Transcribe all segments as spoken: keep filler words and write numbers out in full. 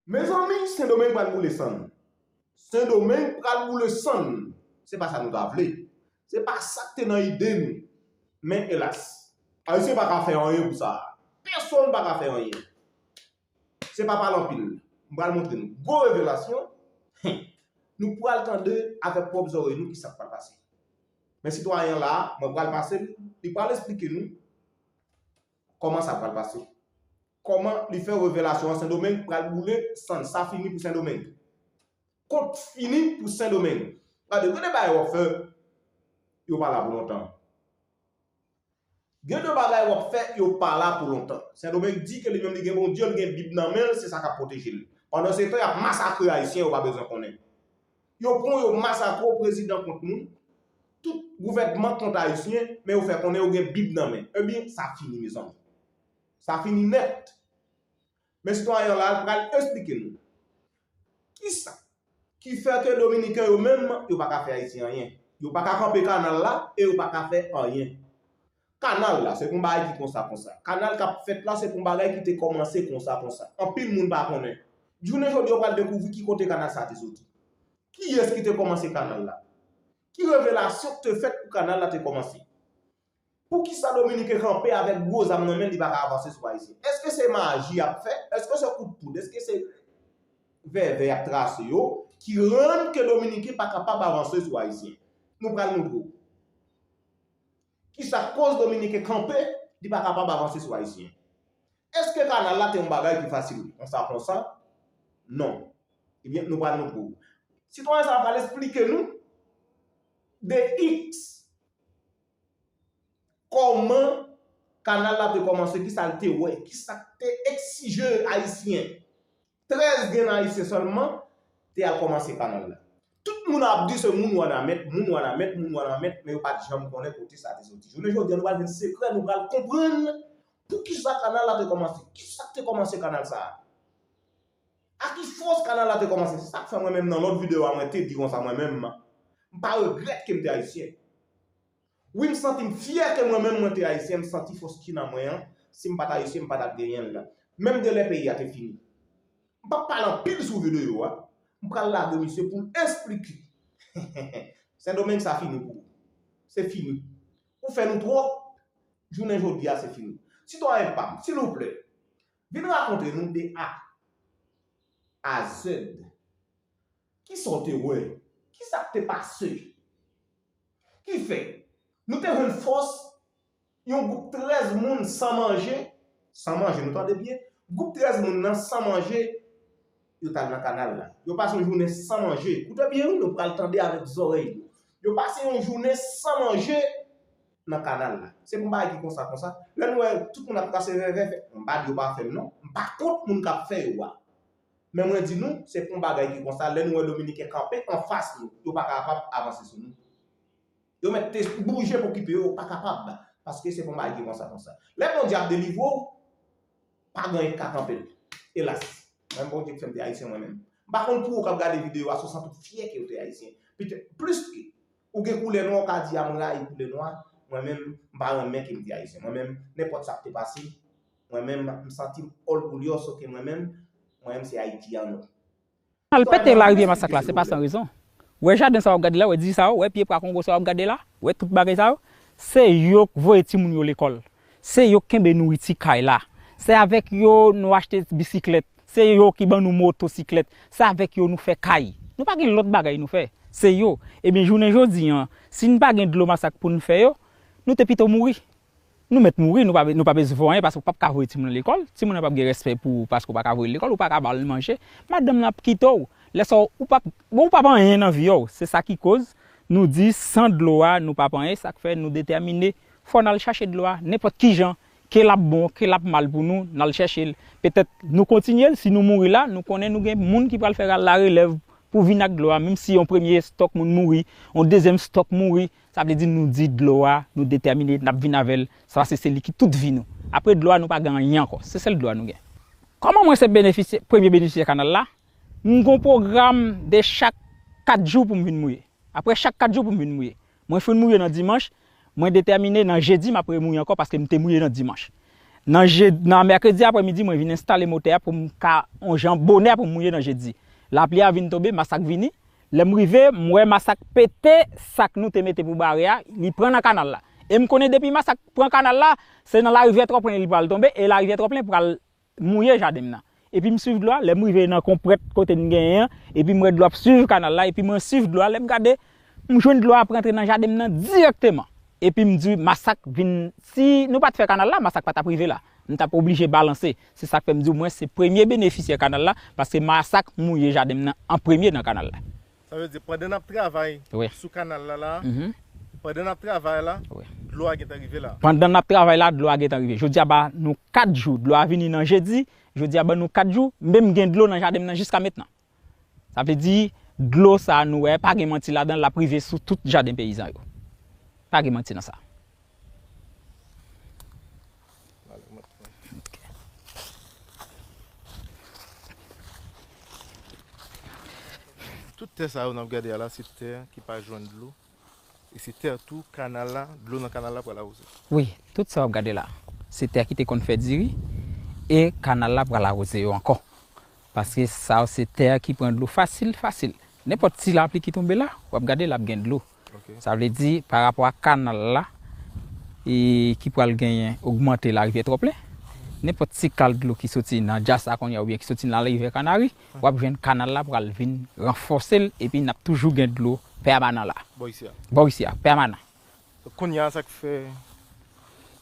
Mezanmi, Sendomeng pral boule sann. Sendomeng pral boule sann. Se pa sa nou ta vle. Se pa sa k te nan ide nou. Men elas, Ayisyen pa ka fè anyen pou sa. Pèsonn pa ka fè anyen. Se pa pale anpil. M pral montre nou. Gwo revelasyon. Nou pral tande avèk pwòp zòrèy nou kisa k pral pase. Men sitwayen an la, mwen pral pase l, li pral esplike nou kòman sa pral pase. Kòman li fè revelasyon an Sendomeng pral boule sann, sa fini pou Sendomeng. Kont fini pou Sendomeng. Gade, gen de bagay w ap fè, yo pa la pou lontan. Gen de bagay w ap fè, yo pa la pou lontan. Sendomeng di ke li menm li gen Bondye, li gen Bib nan men l, se sa k ap pwoteje l. Pandan se tan, y ap masakre Ayisyen, yo pa bezwen konnen. Yo pran, yo masakre w, prezidan kont nou, tout gouvènman kont Ayisyen, men yo fè konnen yo gen Bib nan men. Ebyen, sa fini, mezanmi. Sa fini nèt. Men sitwayen an la, l pral esplike nou kisa ki fè ke Dominiken yo menm, yo pa ka fè Ayisyen anyen. Yo pa ka kanpe kanal la e yo pa ka fè anyen. Kanal la, se pou yon bagay ki konsa, konsa. Kanal k ap fèt la, se pou yon bagay ki te kòmanse konsa, konsa. Anpil moun pa konnen. Jounen jodi, yo pral dekouvri ki kote kanal sa te soti. Kiyès ki te kòmanse kanal la? Ki revelasyon ki te fèt pou kanal la te kòmanse? Poukisa Dominiken kanpe avèk gwo zam nan men l, li pa ka avanse sou Ayisyen? Èske se maji y ap fè? Èske se kout poud? Èske se vèvè y ap trase yo ki rann ke Dominiken pa kapab avanse sou Ayisyen? Nou pral montre w. Kisa k koz Dominiken kanpe, li pa kapab avanse sou Ayisyen? Èske kanal la te yon bagay ki fasil konsa konsa? Non. Ebyen, nou pral montre w. Sitwayen sa a pral esplike nou de X kòman kanal la te kòmanse, kisa l te wè, kisa k te eksije Ayisyen, trèz grenn Ayisyen sèlman te al kòmanse kanal la. Tout moun ap di se moun Wanament, moun Wanament, moun Wanament, men yo pa t janm konnen kote sa te soti. Jounen jodi a, nou pral jwenn sekrè, nou pral konprann poukisa kanal la te kòmanse, kisa k te kòmanse kanal sa a. A ki fòs kanal la te kòmanse? Se sa k fè mwen menm nan lòt videyo a, mwen te di konsa mwen menm, m pa regrèt ke m te Ayisyen. Wi, m santi m fyè ke mwen menm mwen te Ayisyen, m santi fòs ki nan mwen an. Si m pa t Ayisyen, m pa t ap genyen l la. Menm de lè peyi a te fini. M p ap pale anpil sou videyo a. M pral lage misye pou l esplike. Sendomeng sa fini pou ou. Se fini. Ou fè nou twòp. Jounen jodi a, se fini. Sitwayen pa m, silvouplè, vin rakonte nou de A a Z. Kisa w te wè? Kisa k te pase? Ki fè nou te jwenn fòs yon gwoup trèz moun san manje, san manje, nou tande byen? Gwoup trèz moun nan san manje, yo t al nan kanal la. Yo pase yon jounen san manje. Koute byen, wi, nou pral tande avèk zòrèy nou. Yo pase yon jounen san manje nan kanal la. Se pou bagay ki konsa, konsa. Lè nou wè tout moun ap trase vèvè, fè, m pa di yo pa fè l, non. M pa kont moun k ap fè yo a. Men mwen di nou, se pou yon bagay ki konsa, lè nou wè Dominiken kanpe anfas nou, yo pa kapab avanse sou nou. Yo mèt te bouje pou okipe yo, yo pa kapab. Paske se pou yon bagay ki konsa, konsa. Lè Bondye ap delivre w, pa gen anyen k ka kanpe l. Elas, mwen Bondye k fè m te Ayisyen mwen menm. M pa konn pou ou k ap gade videyo a, si w santi w fyè ke w te Ayisyen. Petèt plis ke ou gen koulè nwa, ou ka di, a, m rayi koulè nwa, mwen menm, m pa renmen ke m te Ayisyen. Mwen menm, nenpòt sa k te pase, mwen menm, m santi m orgulhoso ke mwen menm, mwen menm se Ayiti an nou. Al pete lari pye masak la, se pa san rezon. Wè jaden sa w ap gade la, wè di sa yo, wè pye pra kongo sa w ap gade la, wè tout bagay sa yo, se yo k voye timoun yo lekòl. Se yo k kenbe nouriti kay la. Se avèk yo nou achte bisiklèt. Se yo ki ban nou motosiklèt. Se avèk yo nou fè kay. Nou pa gen lòt bagay nou fè. Se yo. Ebyen, jounen jodi an, si n pa gen dlo masak pou n fè yo, nou te pito mouri. Nou mèt mouri, nou pa, nou pa bezwen fè anyen paske w p ap ka voye timoun nan lekòl. Timoun nan p ap gen respè pou ou paske w pa ka voye l lekòl, ou pa ka ba l manje. Madanm nan ap kite w. Lè sa w, ou p ap, bon, ou p ap anyen nan vi w. Se sa ki koz nou di san dlo a, nou p ap anyen. Sa k fè nou detèmine, fò n al chache dlo a, nenpòt ki jan, ke l ap bon, ke l ap mal pou nou, n al chèche l. Petèt nou kontinye l, si nou mouri la, nou konnen nou gen moun ki pral fè larelèv pou vin ak dlo a, menm si yon premye stòk moun mouri, yon dezyèm stòk mouri, sa vle di nou di dlo a, nou detèmine, n ap vin avè l, sa se, se li ki tout vi nou. Apre dlo a, nou pa gen anyen ankò. Se sèl dlo a nou gen. Kòman mwen se benefisye, premye benefisyè kanal la? M gon pwogram de chak kat jou pou m vin mouye. Apre chak kat jou pou m vin mouye. Mwen fin mouye nan dimanch, mwen detèmine nan jedi m ap remouye ankò paske m te mouye nan dimanch. Nan je, nan mèkredi aprèmidi, mwen vin enstale motè a pou m ka, yon jan bonè pou m mouye nan jedi. Lapli a vin tonbe, masak vini. Lè m rive, m wè masak pete sak nou te mete pou bare a, li pran nan kanal la. E m konnen depi masak pran kanal la, se nan larivyè Twòplen li pral tonbe, e larivyè Twòplen pral mouye jaden m nan. Epi m swiv dlo a, lè m rive nan konpwèt kote n genyen an, epi m wè dlo ap swiv kanal la, epi mwen swiv dlo a, lè m gade, m jwenn dlo a ap rantre nan jaden m nan dirèkteman. Epi m di, masak vin, si nou pa t fè kanal la, masak pa t ap rive la. M t ap oblije balanse. Se sa k fè m di w, mwen, se premye benefisyè kanal la, paske masak mouye jaden m nan an premye nan kanal la. Sa vle di, pandan n ap travay Wi. sou kanal la, la, Mhm. pandan n ap travay la, Wi. dlo a gentan rive la. Pandan n ap travay la, dlo a gentan rive. Jodi a ba nou kat jou. Dlo a vini nan jedi. Jodi a ban nou kat jou. Menm gen dlo nan jaden m nan jiska mentnan. Sa vle di, dlo sa a nou wè, pa gen manti ladan l, l ap rive sou tout jaden peyizan yo. Pa gen manti nan sa. Tout tè sa yo n ap gade a la, se tè ki pa jwenn dlo. E se tè tou kanal la, dlo nan kanal la pral awoze. Wi, tout sa w ap gade la, se tè ki te konn fè diri, e kanal la pral awoze yo ankò. Paske sa yo se tè ki pran dlo fasil, fasil. Nenpòt ti lapli ki tonbe la, w ap gade l ap gen dlo. Ok. Sa vle di, pa rapò a kanal la, e ki pral genyen ogmante larivyè Twòplen, nenpòt ti kal dlo ki soti nan Dyas la kounye a oubyen ki soti nan larivyè Kanari, w ap jwenn kanal la pral vin ranfòse l, epi n ap toujou gen dlo pèmanan la. Bò isi a. Bò isi a, pèmanan. Kounye a, sa k fè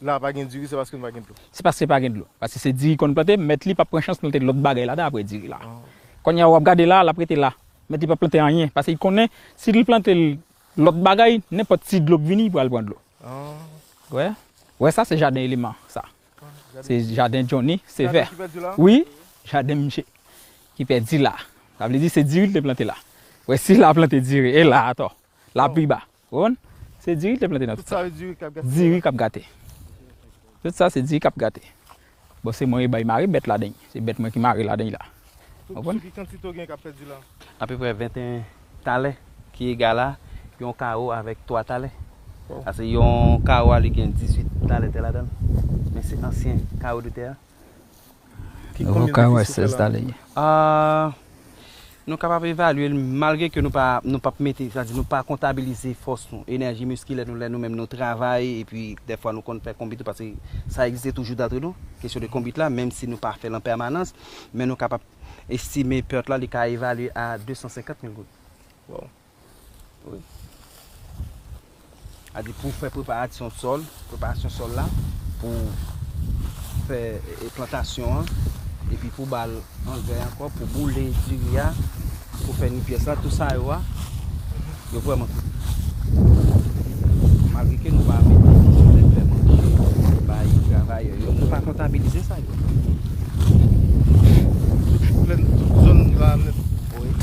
la pa gen diri, se paske nou pa gen dlo. Se paske pa gen dlo. Paske se diri konn plante, mèt li p ap pran chans plante lòt bagay ladan apre diri la. Ah. Kounye a, w ap gade la, l ap rete la. Mèt li p ap plante anyen. Paske li konnen, si li plante l lòt bagay, nenpòt ti dlo k vini, li pral pran dlo. Ah. Wè? Wè sa, se jaden eleman, sa. Se jaden Johnny, se vè. Jaden ki pèdi la? Wi, jaden misye ki pèdi la. Sa vle di se diri l te plante la. Wè, si la plante diri, e la atò, la pi ba. Ou konprann? Se diri l te plante nan tout sa. Tout sa se diri k ap gate. Diri k ap gate. Tout sa se diri k ap gate. Bon, se mwen ki bay mare bèt ladan. Se bèt mwen ki mare ladan la. Ou konprann? Sou ki kantite w gen k ap pèdi la? Apeprè venteyen talè ki egal a yon kawo avèk twa talè. Wow. Paske yon kawo a li gen dizuit talè tè ladan l. Men se ansyen kawo de tè a. Ki konbyen de pye sou kay la? Avoka, wè, sèz talè. Ah, nou kapab evalye l, malgre ke nou pa, nou p ap mete, sa di nou pa kontabilize fòs nou, enèji miskilè nou, lè nou menm nou travay, epi dèfwa nou konn fè konbit tou, paske sa egziste toujou antre nou, kesyon de konbit la, menm si nou pa fè l an pèmanans, men nou kapab estime pèt la, li ka evalye a de san senkant mil goud. Wow. Wi. A di pou fè preparasyon sòl, preparasyon sòl la, pou fè, e, plantasyon an, epi pou ba l angre ankò, pou boule diri a, pou fè ni pyès la, tout sa yo a, yo vrèman kout. Malgre ke nou pa mete kesyon de fè manje, bay travayè yo, nou pa kontabilize sa yo. Tout zòn la nèt.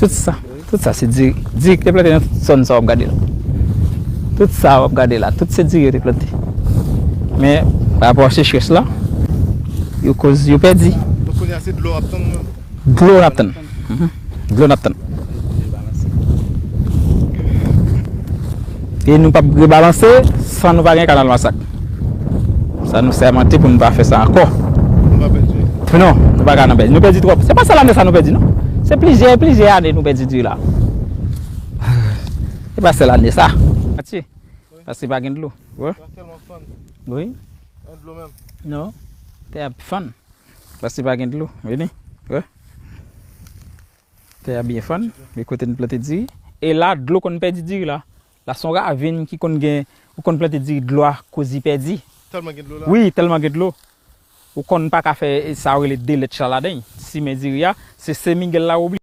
Tout sa. Tout sa se diri. Diri ki te plante nan tout zòn sa w ap gade la. Tout sa w ap gade la, tout se diri yo te plante. Men, pa rapò a sechrès la, yo koz, yo pèdi. Donk, kounye a, se dlo w ap tann, non? Dlo n ap tann. Mhm. Dlo n ap tann. E nou p ap rebalanse san nou pa gen kanal masak. Sa nou sèmante pou nou pa fè sa ankò. Nou pa pèdi. Non, nou pa ka nan pèdi. Nou pèdi twòp. Se pa sèl ane sa nou pèdi, non. Se plizyè, plizyè ane nou pèdi diri la. Se pa sèl ane sa. Atye. Paske pa gen dlo. Wi. Tè a tèlman fann. Wi. Gen dlo menm. Non. Tè a fann. Paske pa gen dlo. Vini. Wi. Tè a byen fann. Men kote n plante diri. E la, dlo konn pèdi diri la. La se yon ravin ki konn gen, ou konn plante diri, dlo a koz li pèdi. Tèlman gen dlo la. Wi, tèlman gen dlo. Ou konn pa ka fè sa yo rele delèch la ladan. Simen diri a, se Sen Miguel la oblije.